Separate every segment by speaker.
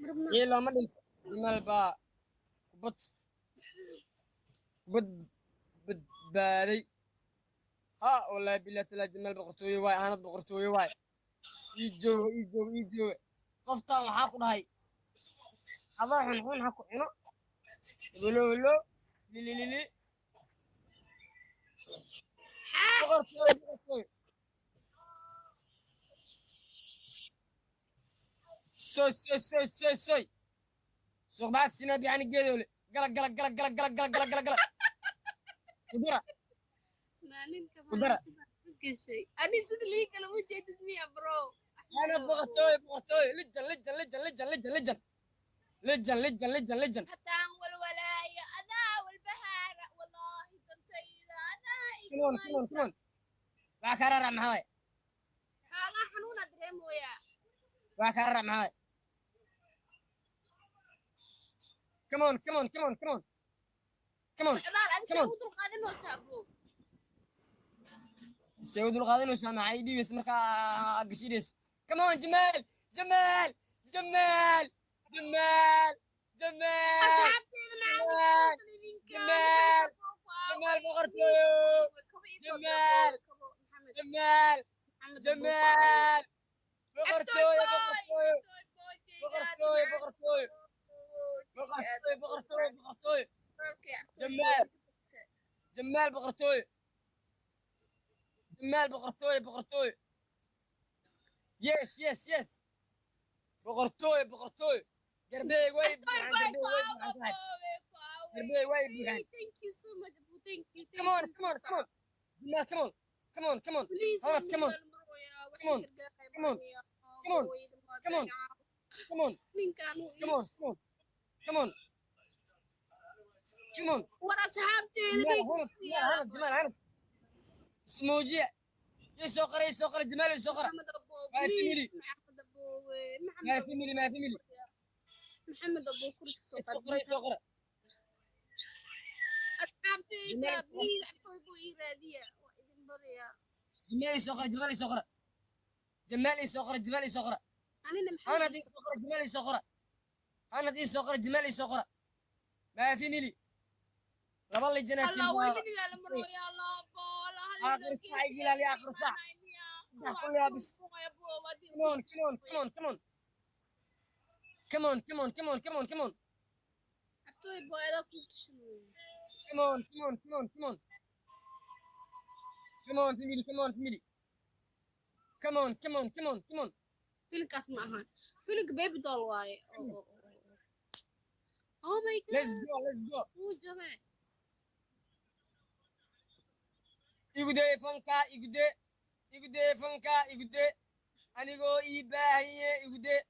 Speaker 1: Marabna.
Speaker 2: Ciil looma dhinto. Jamaal baa kubad kubad badbaaday. Ha, wallahi billahi taala, Jamaal boqortooyo waay, Aanad boqortooyo waay. Ii jooga, ii jooga, ii jooga. Qoftaan waxaa ku dhahay adaa xun xun ha ku cuno. Lolo lili lili. Boqortooyo, boqortooyo. Soy soy soy soy soy. Suuq baad sinaa bixani geedoole. Gala gala gala gala gala gala gala gala gala. Kudara.
Speaker 1: Maalinka
Speaker 2: Ku dara.
Speaker 1: Maxaa ku gashay? Ani sida lii kala ma jeedid miya, bro?
Speaker 2: Aanad boqortooyo, boqortooyo. Lijan lijan lijan lijan lijan lijan lijan lijan lijan lijan.
Speaker 1: Haddaan walwalaayo adaa walbahaara, wallaahi dantayda adaa.
Speaker 2: Come on, come on, come on. Waxaa kaa rarac maxaa waay?
Speaker 1: Xoogaa xanuuna dareemooyaa.
Speaker 2: Waxaa kaa rarac maxaa waay? Come on, come on, come on, come on, come on.
Speaker 1: Socdaal adi
Speaker 2: Come
Speaker 1: see
Speaker 2: on.
Speaker 1: ugu dulqaadanaysaa, bro?
Speaker 2: See u dulqaadanaysaa? Maxaa ii dhiibaysa markaa gashidhaysa? Come on, Jamaal, Jamaal, Jamaal, Jamaal, Jamaal.
Speaker 1: Asxaabteyda
Speaker 2: Jamaal,
Speaker 1: maxaa idinka?
Speaker 2: Jamaal, Jamaal boqortooyo. Jamaal. Jamaal, Jamaal boqortooyo, boqortooyo, boqortooyo, boqortooyo, boqortooyo, boqortooyo, boqortooyo. Jamaal. Jamaal boqortooyo, Jamaal boqortooyo, boqortooyo. Yes, yes, yes, boqortooyo, boqortooyo. Garbey way buuxaan, garbey way buuxaan, saaxiib, garbey way buuxaan.
Speaker 1: Thank you so much, Abu. Thank you.
Speaker 2: Come on, come on, come on, Jamaal, come on, come on, come on.
Speaker 1: Please.
Speaker 2: Hanad, come on. Come on. Come on. Come on. Come on. Come on.
Speaker 1: Ninkaan.
Speaker 2: Come on, come on, come on, come on.
Speaker 1: War asxaabteeda.
Speaker 2: Jamaal, Hanad, Jamaal, Hanad, Jamaal, Hanad, ismoojiya. Ii soo qora, ii soo qora, Jamaal, ii soo qora.
Speaker 1: Maxamed Abo.
Speaker 2: My family.
Speaker 1: Please, Maxamed Abowe.
Speaker 2: My
Speaker 1: Maxamed.
Speaker 2: family, my family.
Speaker 1: Maxamed Abo, kuriska soo
Speaker 2: Ii soo qora, ii soo qora.
Speaker 1: Asxaabteyda.
Speaker 2: Jamaal.
Speaker 1: Please, cabtooy buu ii raadiya, waa idin baryaa.
Speaker 2: Jamaal, ii soo qora, Jamaal, ii soo qora, Jamaal, ii soo qora, Jamaal, ii soo qora.
Speaker 1: Anina.
Speaker 2: Hanad.
Speaker 1: Maxamed.
Speaker 2: Ii soo qora, Jamaal, ii soo qora. Hanad, ii soo qora, Jamaal, ii soo qora. My family, laba lijanatin.
Speaker 1: Allah.
Speaker 2: Baa
Speaker 1: Weynigaa la marooya, Allah bo Allah.
Speaker 2: Aakhir saac iga ilaaliya, aakhir saac. Saddex kun yaa bis. Come on, come on, come on, come on, come on, come on, come on, come on, come on.
Speaker 1: Cabtooy bo adaa ku tushan.
Speaker 2: Come on, come on, come on, come on, come on, family, come on, family, come on, come on, come on, come on.
Speaker 1: Filimkaas ma ahan, filimka Baby Doll waaye. Oh my God.
Speaker 2: Let's go, let's go.
Speaker 1: Wuu jabee.
Speaker 2: Igudee fanka, igudee, igudee fanka, igudee. Anigoo ii baahanyahe igudee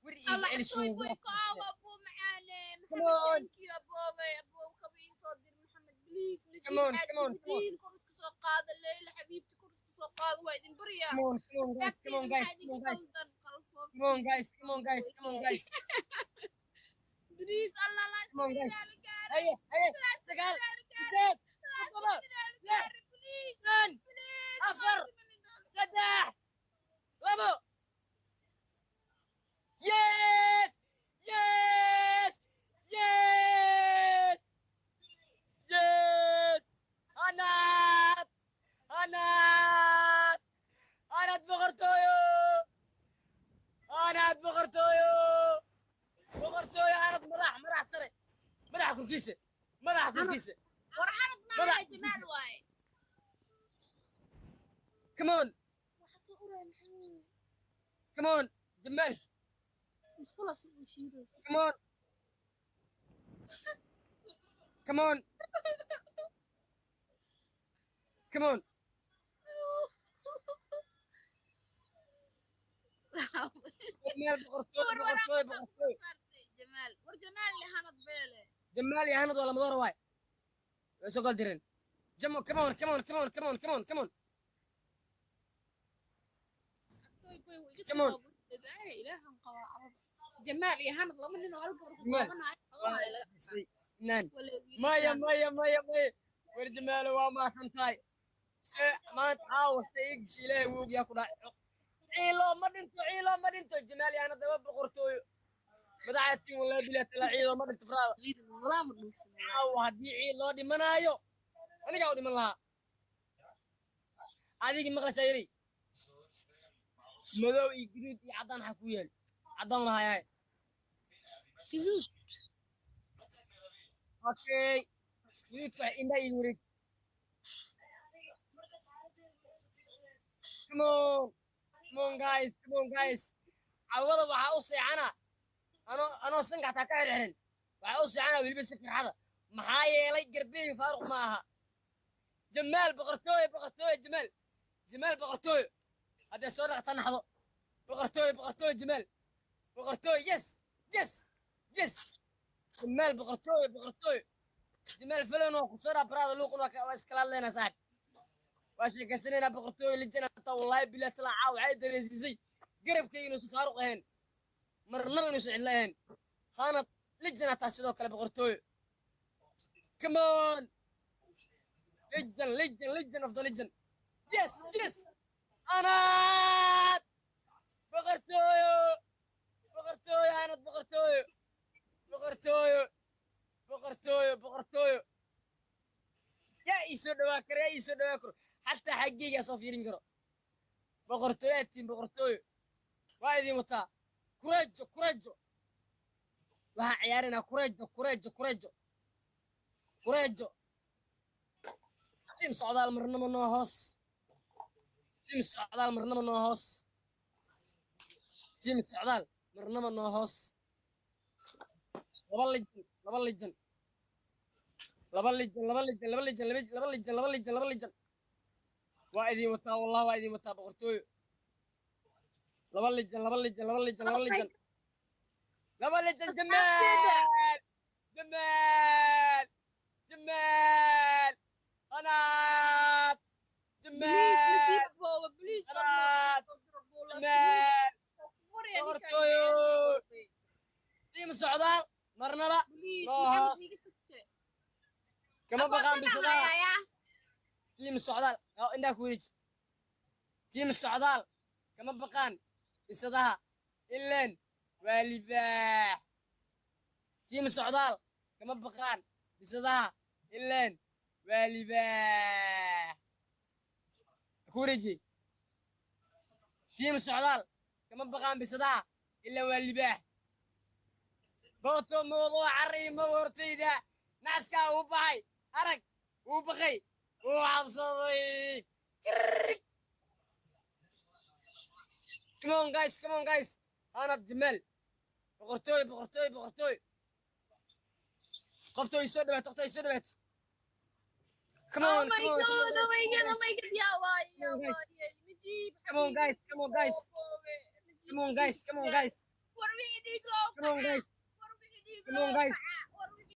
Speaker 2: wir iiga
Speaker 1: Allah.
Speaker 2: celi.
Speaker 1: Cabtooy
Speaker 2: Suugo.
Speaker 1: Boy ku aawa, abuu macaane.
Speaker 2: Come
Speaker 1: Maxamed.
Speaker 2: on.
Speaker 1: Thank you, aboobe, aboo, kaba ii soo dir, Maxamed, please.
Speaker 2: Come on, come on, come on.
Speaker 1: Najiin kor iska soo qaada, Leyla xabiibti kor iska soo qaada, waa idin baryaa.
Speaker 2: Come on, come on guys, come on guys, come on guys. Come on guys, come on guys, come on guys.
Speaker 1: Please, Allah la.
Speaker 2: Come on guys. Haye haye, sagaal, sideed, toddoba, lix, shan, afar, saddex, labo. Yes, yes, yes, yes. Hanad, Hanad, Hanad boqortooyo, Hanad boqortooyo, boqortooyo Hanad. Madax, madax sare, madaxa korkiisa, madaxa korkiisa.
Speaker 1: War Hanad.
Speaker 2: Madax.
Speaker 1: Maaha, Jamaal waaye.
Speaker 2: Come on.
Speaker 1: Waxa soo uraya maxaa weeye?
Speaker 2: Come on, Jamaal.
Speaker 1: Musqula soo shiiraysa.
Speaker 2: Come on, come on, come on. Jamaal boqortooyo.
Speaker 1: War.
Speaker 2: Boqortooyo.
Speaker 1: Waraaqada
Speaker 2: Boqortooyo.
Speaker 1: kusoo saartay Jamaal. War Jamaal iyo Hanad beele.
Speaker 2: Jamaal iyo Hanad waa lama waay, way soo gol direen. Jamo, come on, come on, come on, come on, come on, come on.
Speaker 1: Cabtooy boy way iga
Speaker 2: Come on.
Speaker 1: taqaabudeeda. Ilaahan qabaa carada. Jamaal iyo Hanad laba nin oo hal gabar ku
Speaker 2: Jamaal.
Speaker 1: koobanayo labada laga
Speaker 2: Naan.
Speaker 1: wala.
Speaker 2: Maya, maya, maya, maya. War Jamaalo, waa maasan tahay. Se maanta caawa se ii gashay, Ilaahay wuu ogyahay ku dhacay. Ciilo ma dhinto, ciilo ma dhinto. Jamaal yaana daba boqortooyo madaxaatiin, wallahi bilaa tala, ciilo ma dhinto faraada.
Speaker 1: Walaa ma dhuusan.
Speaker 2: Caawa haddii ciil loo dhimanaayo, anigaa u dhiman lahaa. Adigii maqlaysaa yari madow iyo guduud iyo caddaan waxaa ku yaal, caddaan lahayaay.
Speaker 1: Guduud.
Speaker 2: Okay, guduudka wax indhaha iyo wareeg. Come on, come on guys, come on guys. Cawada waxaa u seexana anoo sanka xataa ka xirxirin, waxaa u seexana weliba si farxada, maxaa yeelay garbeey faaruq ma aha. Jamaal boqortooyo, boqortooyo Jamaal, Jamaal boqortooyo. Hadday soo dhaqta naxdo, boqortooyo, boqortooyo Jamaal, boqortooyo. Yes, Jamaal boqortooyo, boqortooyo Jamaal. Falan waa kusoo dhaa baraada luuqun, waa iskala hadlaynaa saaxib, waa sheekaysanaynaa. Boqortooyo lijana hataa, wallaahi bilaa talaa, caaw waxay dareensiisay garabkayga inuusan faaruq ahayn, marnaba inuusan cidlo ahayn. Hanad lijana hataa sidoo kale boqortooyo. Come on, legend, legend, legend of the legend. Yes, Hanad boqortooyo, boqortooyo Hanad, boqortooyo, boqortooyo, boqortooyo, boqortooyo. Yaa ii soo dhawaa karo? Yaa ii soo dhawaa karo? Xataa xaggeygaa soo fiirin karo. Boqortooyo aad boqortooyo waa idin wataa. Kurejo, kurejo, waxaan ciyaarinaa kurejo, kurejo, kurejo, kurejo. Team Socdaal marnaba noo hoos, team Socdaal marnaba noo hoos, team Socdaal marnaba noo hoos. Laba legend, laba legend, laba legend, laba legend, laba legend, laba legend, laba legend, laba legend. Waa idin wataa, wallah waa idin wataa boqortooyo. Laba legend, laba legend, laba legend, laba legend, laba legend. Jamaal, Jamaal, Jamaal, Hanad.
Speaker 1: Please.
Speaker 2: Jamaal.
Speaker 1: Najiib booba, please.
Speaker 2: Hanad. Jamaal boqortooyo. Team Socdaal marnaba
Speaker 1: Please.
Speaker 2: noo hoos. Kama baqaan bisadaha team Socdaal. Oo indhaha ku wareeji. Team Socdaal kama baqaan bisadaha, ileen waa libaax. Team Socdaal kama baqaan bisadaha, ileen waa libaax. Ku wareeji. Team Socdaal kama baqaan bisadaha, ileen waa libaax. Booto mawduuca arrimo hortayda nacaskaa uu baxay, arag wuu baqay, wuu cabsaday. Kirrik. Come on guys, come on guys. Hanad, Jamaal boqortooy, boqortooy, boqortooy. Qoftoo isoo dhawaat, qoftoo isoo dhawaat. Come
Speaker 1: Oh
Speaker 2: on,
Speaker 1: my
Speaker 2: come on,
Speaker 1: God, oh my God, oh my God, yaa waay, yaa
Speaker 2: Come on, guys.
Speaker 1: waay, Najiib.
Speaker 2: Come on guys, come on guys, come on guys, come on guys.
Speaker 1: War wixii dhiig loo
Speaker 2: Come on guys.
Speaker 1: War wixii dhiig
Speaker 2: Come on guys.